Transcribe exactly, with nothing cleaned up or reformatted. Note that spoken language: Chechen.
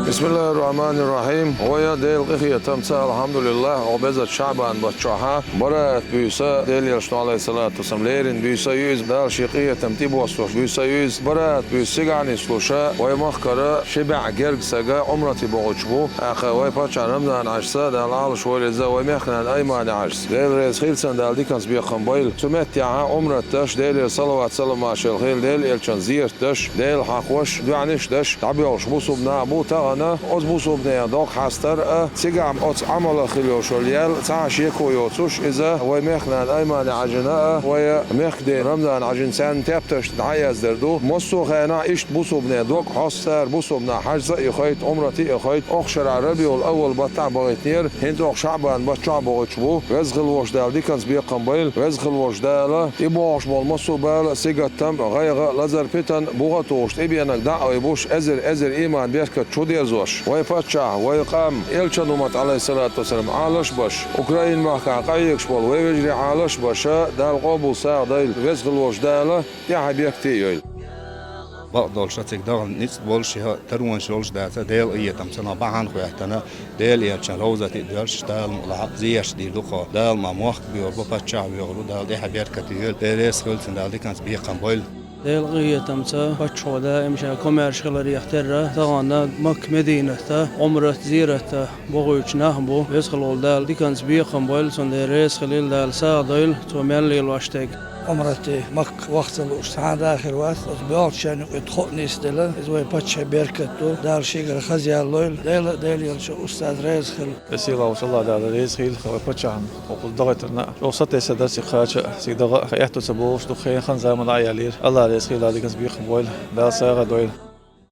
بسم الله الرحمن الرحيم. Вай Делан къинхетамца, алхьамдулиллахӀ, оха безача ШаӀбан бутт чухь Бараат буьйса, Делан Элчано, Ӏалайхи ссалату вассалам, лерина буьйса ю иза. Дала шен къинхетам тӀебоссош буьйса ю иза. Бараат буьйса цигахь нислуш, вай махкара ши бӀе герга саг Ӏумрате бохуьйтуш бу. ТӀаккха вай паччахьан Рамзан-Хьаьжас, Дала Ӏалашвойла иза, вай мехкан Аймани-Хьаьжас, Дела реза хилва цунна, Дала диканца бекхам бойла. Цу меттехь Ӏумрат деш, Делера салават-салам-маршалла хуьлда, Делан Элчанна зерат деш, Дела хьахош, доӀанаш деш дӀабоьлхуш бусулба нах бу тахана. Оцу бусулба нехан дог хьастар а, цигахь оцу Ӏамалах хила йолуш йолу ял цхьа а шеко йоцуш, иза вай мехкан Аймани-Хьаьжина а, вай мехкан ден Рамзан-Хьаьжина, царна тептарш тӀе дӀаяздина ду. Массо а хенахь иштта бусулба нехан дог хьоста цара, бусулба нах хьаьжцӀа а ихийта, Ӏумрате а ихийта. Оха шарахь РабиӀул-Аввал баттахь бахийтинера, хӀинца оха ШаӀбан бутт чохь бохуьйтуш бу. Веза хилла волчу Дала диканца бекхам бойла. Веза хилла волчу Дала тӀебогӀуш болу массо а бала а, сингаттам а, гӀайгӀа а, лазар а, питана а бухахь тухуш, тӀебеанарг дӀа а ойбуш, эзар-эзар ийман, беркат чу дерзош, вай паччахь, вай къам, Элчанан уммат, Ӏалайхи ссалату вассалам, Ӏалаш а беш, Украин махкахь къахьоьгуш болу вай вежарий Ӏалаш а беш, Дала къобал сагӀа дойла. Веза хилла волчу Дала тӀаьхье беркате а йойла. Бакъдолуш, цига дахана ницкъ болуш я таронаш йолуш дац, Делан къинхетамца нах бахьана а хӀоьттина, Делан Элчанан ровзате а доьлхуш, Дала мукъ лахь, зерат дийр ду кхо. Дала ма мохк боьхур бу, паччахь воьхур ву, Дала тӀаьхье беркате а йойла, Дела реза хилва цунна, Дала диканца бекхам бойла. Делан къинхетамца паччахьо даим ша комаьрша хиларх терра, тахана Макка-Мединате Ӏумрат, зерат бохуьйтуш нах бу. Веза хилла волу Дала диканца бекхам бойла цунна, Дела реза хилийла, Дала сагӀа дойла цо мел лелош дерг. Ӏумрате Макка ваха ца лууш цхьа а да хир вац, оцу боьлхучарна юкъахь тхо а нисделла, иза вай паччахьан беркат ду, Дала шегара хаза ялойла, Дела а, Делан Элчано а, устаз реза хила. Веза хилла волчу АллахӀ Дала реза хила вай паччахьна, хӀокхуза дахийтарна а. ЧӀогӀа сатесна дара цига кхача а, цига даха а, аьтто ца богӀуш дукха хенахь заман дӀа а яьллера. АллахӀ реза хила, Дала диканца бекхам бойла, Дала сагӀа дойла.